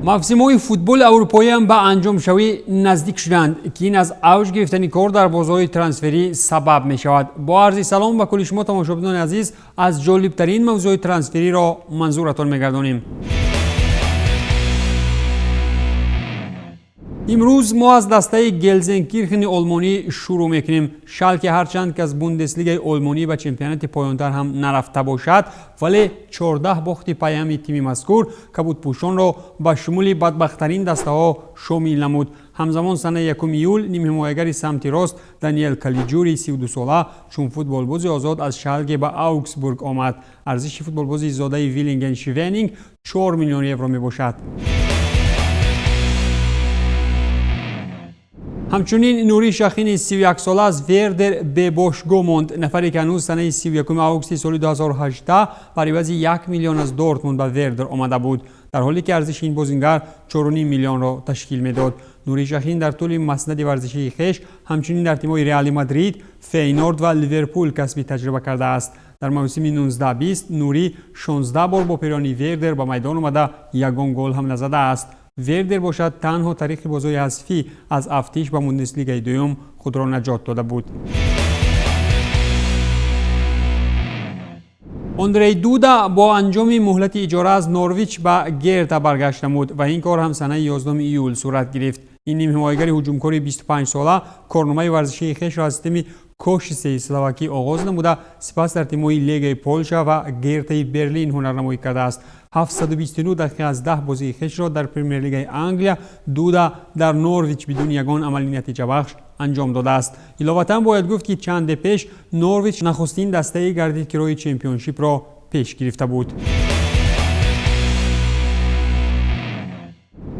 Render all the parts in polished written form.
Мавсимҳои футболи аврупоиам ба анҷомшавӣ наздик шуданд, ки ин аз авҷ гирифтани кор дар бозорҳои трансферӣ сабаб мешавад. Бо арзи салом ба кулли шумо, тамошобинони азиз, аз ҷолибтарин мавзӯъҳои трансфериро манзуратон мегардонем. Имрӯз мо аз дастаи Гелзенкирхени олмонӣ шурӯъ мекунем. Шалке ҳарчанд ки аз Бундеслигаи олмонӣ ба чемпионати поёнтар ҳам нарафта бошад, вале 14 бохти пайҳами тими мазкур кабудпӯшонро ба шумули бадбахттарин дастаҳо шомил намуд. Ҳамзамон санаи 1 июл нимҳимоягари самти рост Даниэл Калиҷури 32сола чун футболбози озод аз Шалке ба Аугсбург омад. Арзиши футболбози зодаи Виллинген Шивенинг 4 миллион евро мебошад. Ҳамчунин Нури Шахини 31сола аз Вердер бебошгоҳ монд. Нафаре ки ҳанӯз санаи 31 августи соли 2018 бар ивази 1 миллион аз Дортмунд ба Вердер омада буд, дар ҳоле ки арзиши ин бозингар 4,5 миллионро ташкил медод. Нури Шахин дар тӯли маснади варзишии хеш ҳамчунин дар тимҳои Реали Мадрид, Фейнорд ва Ливерпул касби таҷриба кардааст. Дар мавсими 19-20 Нурӣ 16 бор бо пирони Вердер ба майдон омада, ягон гол ҳам назадааст. Вердер бошад, танҳо тариқи бозиҳои ҳазфӣ аз афтиш ба Бундеслигаи дуюм худро наҷот дода буд. Андрей Дуда бо анҷоми муҳлати иҷора аз Норвич ба Герта баргашт намуд ва ин кор ҳам санаи 11 июл сурат гирифт. Ин нимҳимоягари ҳуҷумкори 25сола корномаи варзишии хешро аз тими Кошисеи словакӣ оғоз намуда, сипас дар тимҳои Легаи Полша ва Гертаи Берлин ҳунарнамоӣ кардааст. 729 дақиқа аз 10 бозии хешро дар Премер-лигаи Англия Дуда дар Норвич бидуни ягон амали натиҷабахш анҷом додааст. Иловатан бояд гуфт, ки чанде пеш Норвич нахустин дастае гардид, ки роҳи чемпионшипро пеш гирифта буд.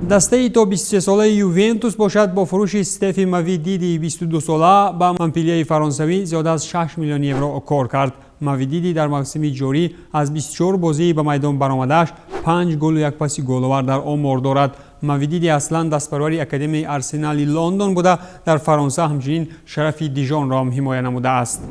Дастаи то 23солаи Ювентус бошад, бо фурӯши Стефи Мавидиди 22сола ба Монпелияи фаронсавӣ зиёда аз 6 миллион евро кор кард. Мавидиди дар мавсими ҷорӣ аз 24 бозии ба майдон баромадааш 5 голу як паси головар дар омор дорад. Мавидиди аслан дастпарвари Академияи Арсенали Лондон буда, дар Фаронса ҳамчунин шарафи Дижонро ҳам ҳимоя намудааст.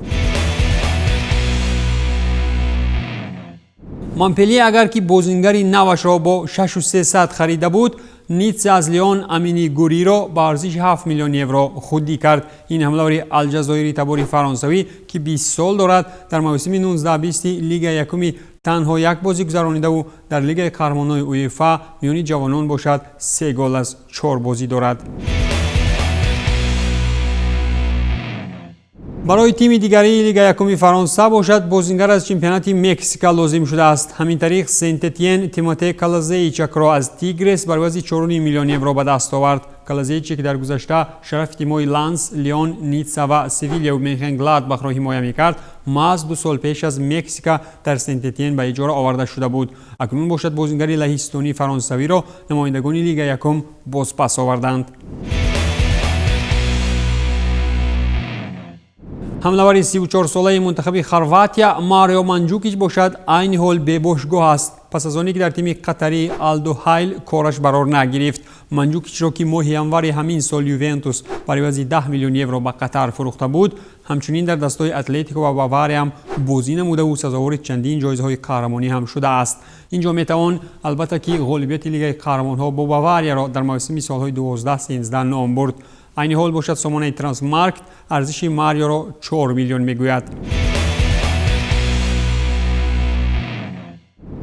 Монпелие агар ки бозингари навашро бо 6300 харида буд, Ницца аз Леон Амини Гуриро ба арзиши 7 миллион евро худдӣ кард. Ин ҳамлавари алҷазоири табори фаронсавӣ, ки 20 сол дорад, дар мавсими 19-20 Лига якуми танҳо як бозӣ гузаронидаву дар Лигаи қаҳрамонҳои УЕФА миёни ҷавонон бошад, се гол аз чор бозӣ дорад. Барои тими дигарии Лига якуми Фаронса бошад, бозингар аз чемпионати Мексика лозим шудааст. Ҳамин тариқ Сентетиен Тимоте Калазеичакро аз Тигрес бар ивази 4,5 миллион евро ба даст овард. Калазеиче, ки дар гузашта шарафи тимҳои Ланс, Леон, Ницца ва Севиляву Менхенгладбахро ҳимоя мекард, маҳз 2 сол пеш аз Мексика дар Сентетиен ба иҷора оварда шуда буд. Акнун бошад, бозингари лаҳистонии фаронсавиро намояндагони Лига якум бозпас оварданд. Ҳамлавари 34солаи мунтахаби Хорватия Марио Манҷукич бошад, айни ҳол бебошгоҳ аст, пас аз оне ки дар тими қатарии Алдухайл кораш барор нагирифт. Манҷукичро, ки моҳи январи ҳамин сол Ювентус бар ивази 10 миллион евро ба Қатар фурӯхта буд, ҳамчунин дар дастҳои Атлетико ва Бавариям бозӣ намудаву сазовори чандин ҷоизаҳои қаҳрамонӣ ҳам шудааст. Инҷо метавон албатта ки ғолибияти Лигаи қаҳрамонҳо бо Баварияро дар мавсими солҳои 12-13 ном бурд. Айни ҳол бошад, сомонаи Трансмаркт арзиши Мариоро 4 миллион мегӯяд.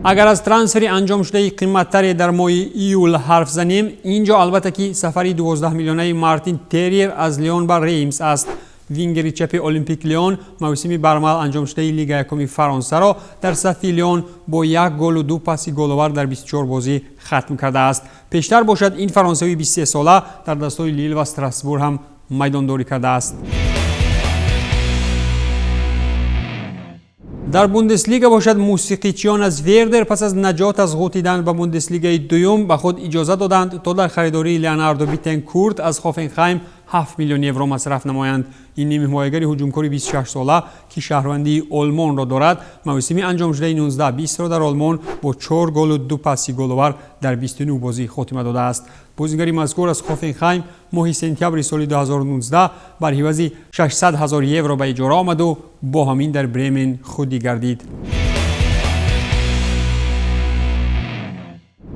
Агар аз трансфери анҷомшудаи қиматтаре дар моҳи июл ҳарф занем, ин ҷо албатта ки сафари 12 миллионаи Мартин Терриер аз Леон ба Реймс аст. Вингери чапи Олимпик Леон мавсими бармаҳал анҷомшудаи Лига якуми Фаронсаро дар сафи Леон бо як голу ду паси головар дар 24 бозӣ хатм кардааст. Пештар бошад, ин фаронсавии 23сола дар дастҳои Лил ва Страсбург ҳам майдондорӣ кардааст. Дар Бундеслига бошад, мусиқичиён аз Вердер пас аз наҷот аз ғутидан ба Бундеслигаи дуюм ба худ иҷоза доданд, то дар харидории Леонардо Битенкурт аз Хофенхайм 7 миллион евро масраф намоянд. Ин нимҳимоягари ҳуҷумкори 26сола, ки шаҳрвандии Олмонро дорад, мавсими анҷомшудаи 19-20-ро дар Олмон бо 4 голу ду паси головар дар 29 бозӣ хотима додааст. Бозигари мазкур аз Хофенхайм моҳи сентябри соли 2019 бар ҳивази 600 ҳазор евро ба иҷора омаду бо ҳамин дар Бремен худӣ гардид.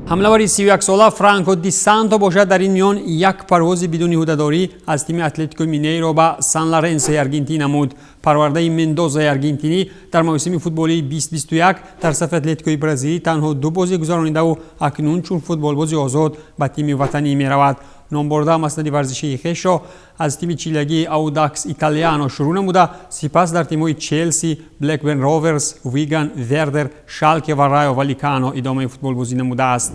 Ҳамлавари 31-сола Франко Ди Санто бошад, дар ин миён як парвози бидуни ӯҳдадорӣ аз тими Атлетико Минейро ба Сан Лоренсои Аргентина намуд. Парвардаи Мендозаи аргентинӣ дар мавсими футболии 2021 дар сафи Атлетикои бразилӣ танҳо ду бозӣ гузаронидаву акнун чун футболбози озод ба тими ватанӣ меравад. Номбурда маснади варзишии хешро аз тими чилягии Аудакс Италиано шурӯъ намуда, сипас дар тимҳои Челси, Блекберн Роверс, Виган, Вердер, Шалке ва Райо Валикано идомаи футболбозӣ намудааст.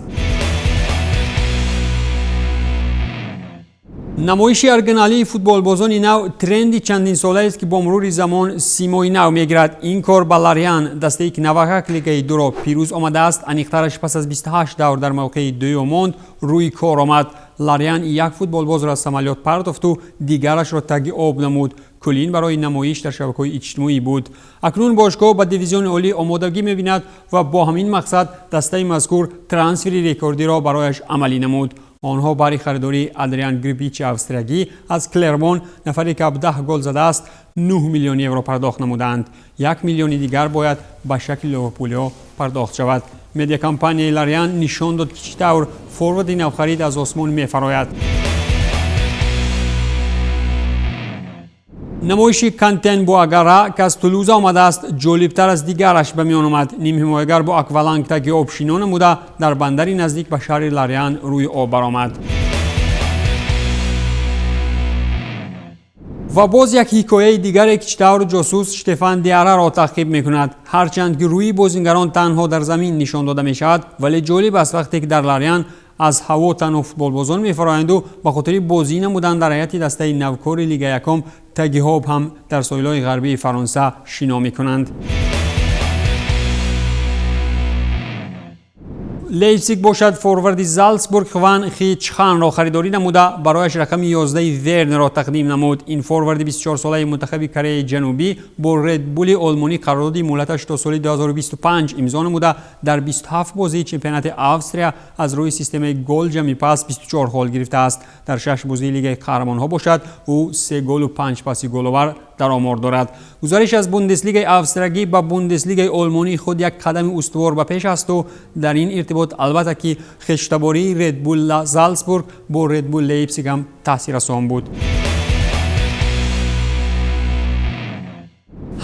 Намоиши оригиналии футболбозони нав тренди чандинсолаест, ки бо мурури замон симои нав мегирад. Ин кор ба Лариан, дастае ки навакак лигаи дуро пирӯз омадааст, аниқтараш пас аз 28 давр дар мавқеи дуюм монд, рӯи кор омад. Лариан як футболбозро аз самолёт партофту дигарашро таги об намуд. Кулин барои намоиш дар шабакаҳои иҷтимоӣ буд. Акнун бошгоҳ ба дивизиони олӣ омодагӣ мебинад ва бо ҳамин мақсад дастаи мазкур трансфери рекордиро барояш амалӣ намуд. Онҳо барои харидории Адриан Грибичи австриягӣ аз Клермон, нафаре ки 17 гол задааст, 9 миллион евро пардохт намуданд. 1 миллиони дигар бояд ба шакли иловапулиҳо пардохт шавад. Медиакомпанияи Лариан нишон дод, ки чӣ тавр форварди навхарид аз осмон мефарояд. Намоиши Кантен Буагара, ки аз Тулуза омадааст, ҷолибтар аз дигараш ба миён омад. Нимҳимоягар бо акваланг таги об шино намуда, дар бандари наздик ба шаҳри Лариан рӯи об баромад. Ва боз як ҳикояи дигаре, ки чӣ тавр ҷосус Штефан Диараро таъқиб мекунад. Ҳарчанд ки рӯи бозингарон танҳо дар замин нишон дода мешавад, вале ҷолиб аст, вақте ки дар Лариан аз ҳаво танҳо футболбозон мефароянду ба хотири бозӣ намудан дар ҳайати дастаи навкори лига якум таги об ҳам дар соҳилҳои ғарбии Фаронса шино мекунанд. Лейпсиг бошад, форварди Залцбург Хван Хичханро харидорӣ намуда, барояш рақами 11 Вернерро тақдим намуд. Ин форварди 24-солаи мунтахаби Кореяи Ҷанубӣ бо Редбули олмонӣ қарордоди муҳлаташ то соли 2025 имзо намуда, дар 27 бозии чемпионати Австрия аз рӯи системаи гол ҷамъи пас 24 хол гирифтааст. Дар 6 бозии Лигаи қаҳрамонҳо бошад, ӯ 3 голу 5 паси головар дар омор дорад. Гузариш аз Бундеслигаи австриягӣ ба Бундеслигаи олмонӣ худ як қадами устувор ба пеш асту дар ин иртибот албатта ки хештабории Редбул Залцбург бо Редбул Лейпсиг ҳам таъсиррасон буд.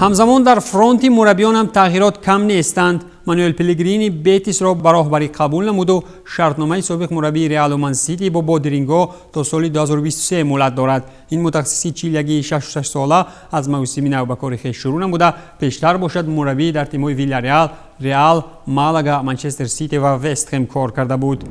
Ҳамзамон дар фронти мураббиён ҳам тағйирот кам нестанд. Мануэл Пелегрини Бетисро ба роҳбарӣ қабул намуду шартномаи собиқ мураббии Реалу Мансити бо Бодиринго то соли 2023 муҳлат дорад. Ин мутахассиси чилягии 66-сола аз мавсими нав ба кори хеш шурӯъ намуда, пештар бошад мураббӣ дар тимҳои Вилляреал, Реал, Малага, Манчестер Сити ва Вестхем кор карда буд.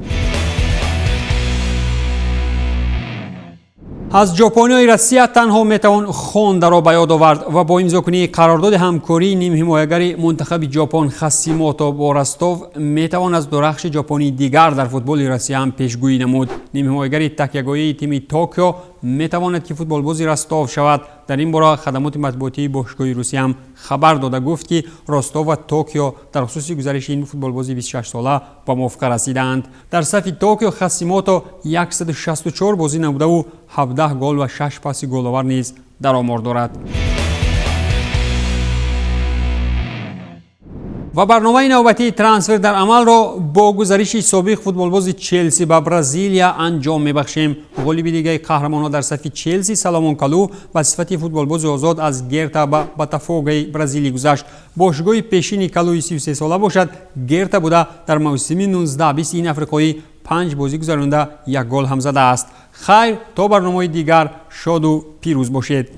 Аз ҷопониҳои Россия танҳо метавон Хондаро ба ёд овард ва бо имзокунии қарордоди ҳамкории нимҳимоягари мунтахаби Ҷопон Хасимото бо Ростов метавон аз дурахши ҷопонии дигар дар футболи Россия ҳам пешгӯӣ намуд. Нимҳимоягари такягоҳии тими Токио метавонад ки футболбози Ростов шавад. Дар ин бора хадамоти матбуотии бошгоҳи Русия ҳам хабар дода, гуфт, ки Ростов ва Токио дар хусуси гузариши ин футболбози 26-сола ба мувофиқа расидаанд. Дар сафи Токио Хасимото 164 бозӣ намудаву 17 гол ва 6 паси головар низ дар омор дорад. Ва барномаи навбатии трансфер дар амалро бо гузариши собиқ футболбози Челси ба Бразилия анҷом мебахшем. Ғолиби Лигаи қаҳрамонҳо дар сафи Челси Саломон Калу ба сифати футболбози озод аз Герта ба Ботафогаи Бразилӣ гузашт. Бошгоҳи пешини Калуи 33-сола бошад Герта буда, дар мавсими 19-20 ин африқоӣ 5 бозӣ гузаронда, як гол ҳам задааст. Хайр, то барномаи дигар шоду пирӯз бошед.